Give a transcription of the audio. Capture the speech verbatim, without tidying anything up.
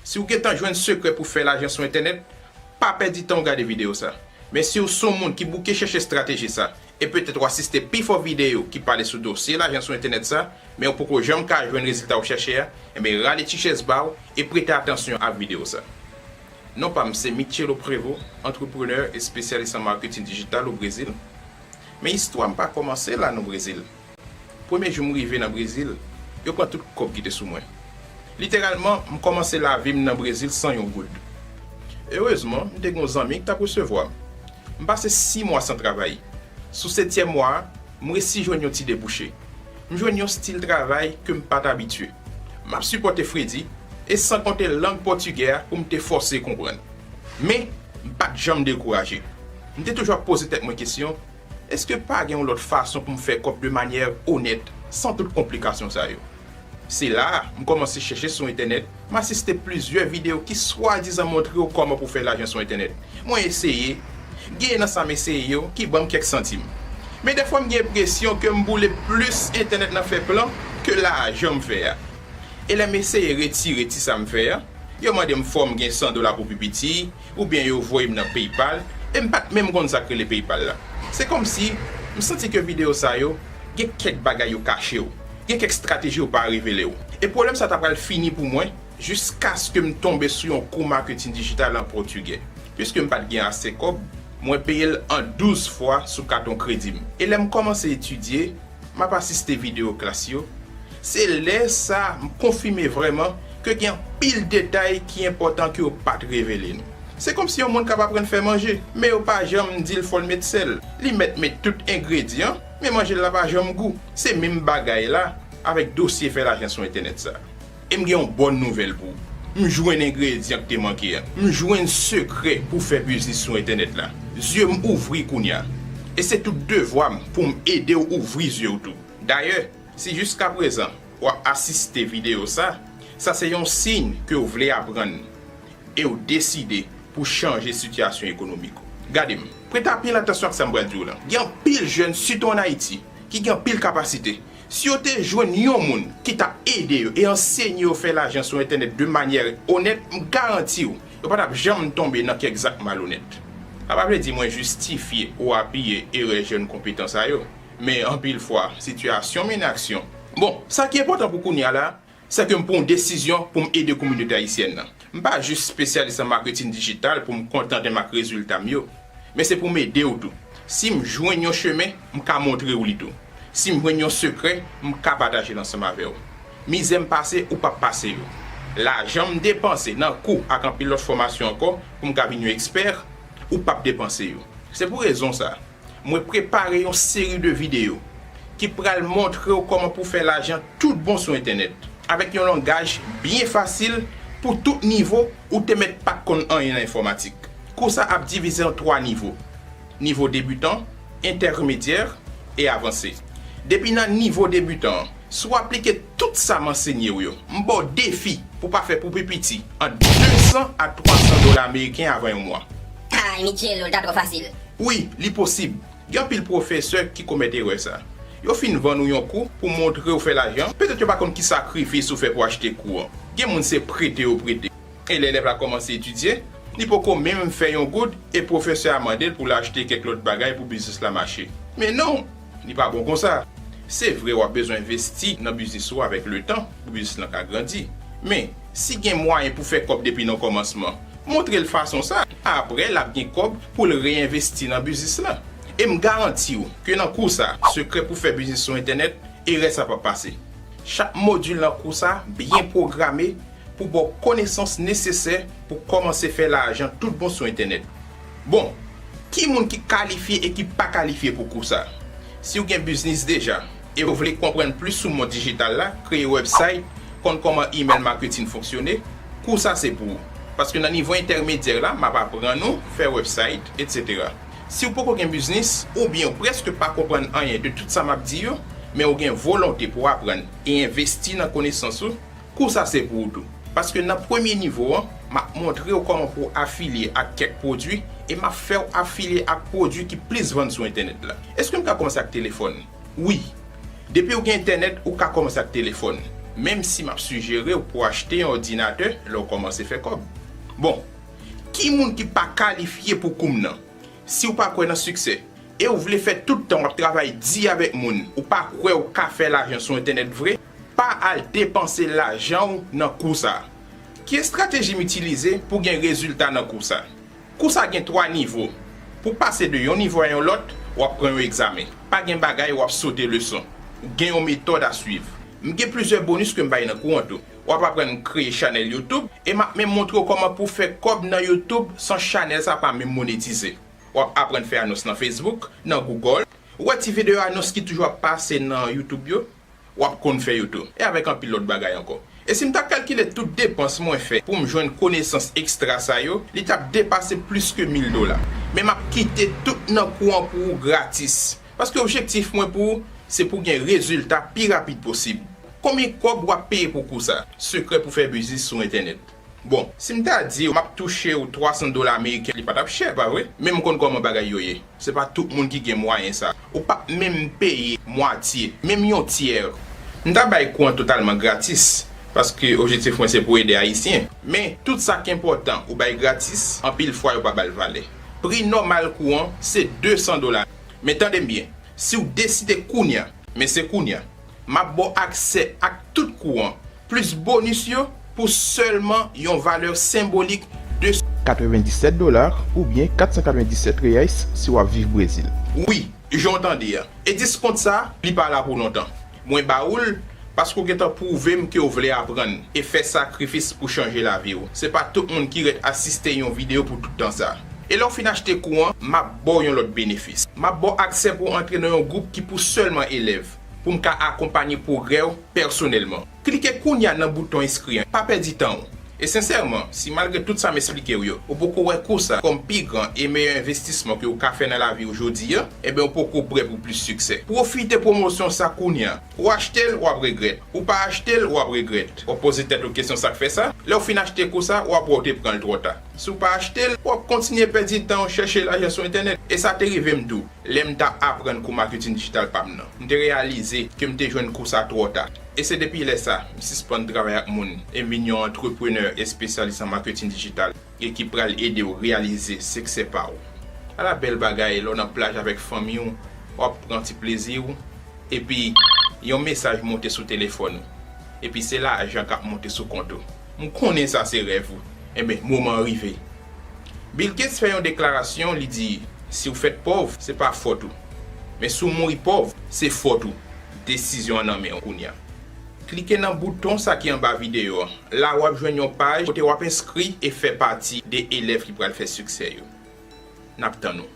Si w gentan jwenn sekrè pou fè lajan sou entènèt, pa pèdi tan w gade videyo sa. Men si w se yon moun ki bouke chèche estrateji sa, e petèt w asiste pifò videyo ki pale sou dosye lajan sou entènèt sa, men w poko janm ka jwenn rezilta w chèche a, enben rale ti chèz ba w e prete atansyon ak videyo sa. Non pa m se Michelo Prevo, antreprenè, espesyalis an maketin dijital o Brezil. Men istwa m pa kòmanse la non Brezil. Premye jou m rive nan Brezil, yo pran tout kòb ki te sou mwen. Literalman, m kòmanse lavi m nan Brezil san yon goud. Erezman, m te gen yon zanmi ki t ap resevwa m. M pase sis mwa san travay. Sou setyèm mwa a, m resi jwenn yon ti debouche. M jwenn yon stil travay ke m pa t abitye. M ap sipòte fredi, e san konte lang pòtigè a pou m te fòse konprann. Men, m pa t janm dekouraje. M te toujou ap poze tèt mwen kesyon, èske pa gen yon lòt fason pou m fè kòb de manyè onèt, san tout konplikasyon sa yo? Se la a, m kòmanse chèche sou entènèt, m asiste plizyè videyo ki swadizan montre w kòman pou fè lajan sou entènèt. Mwen eseye, genyen nan sa m eseye yo ki ban m kèk santim. Men dèfwa m gen enpresyon ke m boule plis entènèt nan fè plan ke lajan m fè a. E lè m eseye retire ti sa m fè a, yo mande m fò m gen san dola pou pi piti, oubyen yo voye m nan PayPal, e m pa t menm konn sa k rele PayPal la. Se kòmsi m santi ke videyo sa yo gen kèk bagay yo kache w, gen kèk estrateji yo pa revele w. E pwoblèm sa ta pral fini pou mwen jiskaske m tonbe sou yon kou maketin dijital an pòtigè. Piske m pa t gen ase kòb, mwen peye l an douz fwa sou katon kredi m. E lè m kòmanse etidye, m ap asiste videyo klas yo, se lè sa a m konfime vrèman ke gen anpil detay ki enpòtan ke yo pa t revele nou. Se kòmsi yon moun k ap aprann fè manje, men yo pa janm di l fò l met sèl. Li mèt met tout engredyan, men manje l la pa janm gou. Se menm bagay la avèk dosye fè lajan sou entènèt sa. E m gen yon bòn nouvèl pou w. M jwenn engredyan k te manke a. M jwenn sekrè pou fè biznis sou entènèt la. Zye m ouvri kounye a. E se tout devwa m pou m ede w ouvri zye w tou. Dayè, si jiskaprezan w ap asiste videyo sa, sa se yon siy ke w vle aprann e w deside pou chanje sitiyasyon ekonomik ou. Gade m, prete anpil atansyon ak sa m pral di w lan. Gen anpil jèn, sitou ann Ayiti, ki gen anpil kapasite. Si yo te jwenn yon moun ki t ap ede yo e ansenye yo fè lajan sou entènèt de manyè onèt, m garanti w, yo pa t ap janm tonbe nan kèk zak malonèt. Sa pa vle di mwen jistifye ou apiye erè jèn konpetan sa yo, men anpil fwa, sitiyasyon mennen aksyon. Bon, sa ki enpòtan pou kounye a la, se ke m pran yon desizyon pou m ede kominote ayisyèn nan. M pa jis espesyalis an maketin dijital pou m kontante m ak rezilta m yo, men se pou m ede w tou. Si m jwenn yon chemen, m ka montre w li tou. Si m jwenn yon sekrè, m ka pataje l ansanm avè w. Mizè m pase, ou p ap pase yo. Lajan m depanse nan kou ak anpil lòt fòmasyon ankò pou m ka vin yon ekspè, ou p ap depanse yo. Se pou rezon sa a, mwen prepare yon seri de videyo ki pral montre w kòman pou fè lajan tout bon sou entènèt, avèk yon langaj byen fasil pou tout nivo ou te mèt pa t konn anyen nan enfòmatik. Kou sa ap divize an twa nivo, nivo debitan, entèmedyè e avanse. Depi nan nivo debitan an, si w aplike tout sa m ansenye w yo, m ba w defi pou w pa fè pou pi piti ant de san a twa san dola ameriken avan yon mwa. Ay, Michelo, l ta twò fasil. Wi, li posib. Gen anpil pwofesè ki komèt erè sa. Yo fin vann ou yon kou pou montre w fè lajan, petèt yo pa konn ki sakrifis ou fè pou achte kou an. Gen moun se prete yo prete. E lè elèv la kòmanse etidye, li poko menm fè yon goud e pwofesè a mande l pou l achte kèk lòt bagay pou biznis la mache. Men non, li pa bon konsa. Se vre w ap bezwen envesti nan biznis ou avèk letan pou biznis lan ka grandi. Men, si gen mwayen pou fè kòb depi nan kòmansman, montre l fason sa. Apre, l ap gen kòb pou l reyenvesti nan biznis lan. E m garanti w ke nan kou sa, sekrè pou fè biznis sou entènèt, erè sa p ap pase. Chak modil nan kou sa byen pwograme pou ba w konesans nesesè pou kòmanse fè lajan tout bon sou entènèt. Bon, ki moun ki kalifye e ki pa kalifye pou kou sa? Si w gen biznis deja e w vle konprann plis sou mond dijital la, kreye website, konn kòman email marketing fonksyone, kou sa se pou ou. Paske nan nivo entèmedyè la, m ap aprann ou fè website, etsetera. Si w poko gen biznis, oubyen w prèske pa konprann anyen de tout sa m ap di yo, men w gen volonte pou w aprann e envesti nan konesans ou, kou sa se pou ou tou. Paske nan premye nivo an, m ap montre w kòman pou w afilye ak kèk pwodui e m ap fè w afilye ak pwodui ki plis vann sou entènèt la. Èske m ka kòmanse ak telefòn? Wi. Depi w gen entènèt, ou ka kòmanse ak telefòn. Menm si m ap sijere w pou w achte yon òdinatè lè w kòmanse fè kòb. Bon, ki moun ki pa kalifye pou koum nan? Si w pa kwè nan siksè e w vle fè tout tan w ap travay di avèk moun, ou pa kwè w ka fè lajan sou entènèt vre, pa al depanse lajan w nan kou sa a. Ki estrateji m itilize pou gen rezilta nan kou sa a? Kou sa gen twa nivo. Pou pase de yon nivo a yon lòt, w ap pran yon egzamen. Pa gen bagay w ap sote leson. Ou gen yon metòd a swiv. M gen plizyè bonis ke m bay nan kou an tou. W ap aprann kreye chanèl YouTube e m ap menm montre w kòman pou w fè kòb nan YouTube san chanèl sa pa menm monetize. W ap aprann fè anons nan Facebook, nan Google. Ou wè ti videyo anons ki toujou ap pase nan YouTube yo? W ap konn fè yo tou. E avèk anpil lòt bagay ankò. E si m ta kalkile tout depans mwen fè pou m jwenn konesans ekstra sa yo, li t ap depase plis ke mil dola. Men m ap kite tout nan kou an pou ou gratis. Paske objektif mwen pou ou, se pou w gen rezilta pi rapid posib. Konbyen kòb w ap peye pou kou sa? Sekrè pou fè biznis sou entènèt. Bon, si m ta di w m ap touche w twa san dola ameriken, li pa t ap chè, pa vre? Men m konn kòman bagay yo ye. Se pa tout moun ki gen mwayen sa. Ou p ap menm peye mwatye, menm yon tyè. M ta bay kou an totalman gratis, paske objektif mwen se pou ede Ayisyen. Men, tout sa k enpòtan, ou bay gratis, anpil fwa yo pa ba l valè. Pri nòmal kou an, se de san dola. Men tande m byen, si w deside kounye a, men se kounye a, m ap ba w aksè ak tout kou an, plis bonis yo pou sèlman yon valè senbolik de katrevendisèt dola oubyen kat san katrevendisèt reyais si w ap viv Brezil. Wi, jan w tande a. E diskont sa, li pa la pou lontan. Mwen ba ou l paske w gentan pwouve m ke w vle aprann e fè sakrifis pou chanje lavi w. Se pa tout moun ki ret asiste yon videyo pou tout tan sa. E lè w fin achte kou an, m ap ba w yon lòt benefis. M ap ba w aksè pou w antre nan yon gwoup ki pou sèlman elèv, pou m ka akonpanye pwogrè w pèsonèlman. Klike kounye a nan bouton enskri an. Pa pèdi tan w. E sensèman, si malgre tout sa m esplike w yo, ou poko wè kou sa kòm pi gran e meyè envestisman ke w ka fè nan lavi w jodi a, enben w poko prè pou plis siksè. Pwofite pwomosyon sa kounye a. Ou achte l, w ap regrèt. Ou pa achte l, w ap regrèt. W ap poze tèt ou kesyon sa k fè sa? Lè w fin achte kou sa, w ap wè w te pran l twò ta. Si w pa achte l, w ap kontinye pèdi tan w chèche lajan sou entènèt. E sa te rive m tou. Lè m t ap aprann kou maketin dijital pa m nan, m te reyalize ke m te jwenn kou sa twò ta. E se depi lè sa, m sispann travay ak moun e m vin yon antreprenè espesyalis an maketin dijital e ki pral ede w reyalize siksè pa w. Ala bèl bagay lè w nan plaj avèk fanmi w, w ap pran ti plezi w, epi yon mesaj monte sou telefòn ou, epi se lajan k ap monte sou kont ou. M konnen sa se rèv ou. Enben, moman an rive. Bill Gates fè yon deklarasyon, li di, si w fèt pòv, se pa fòt ou. Men si w mouri pòv, se fòt ou. Desizyon an nan men w kounye a. Klike nan bouton sa ki anba videyo an. La w ap jwenn yon paj kote w ap enskri e fè pati de elèv ki pral fè siksè yo. N ap tann ou.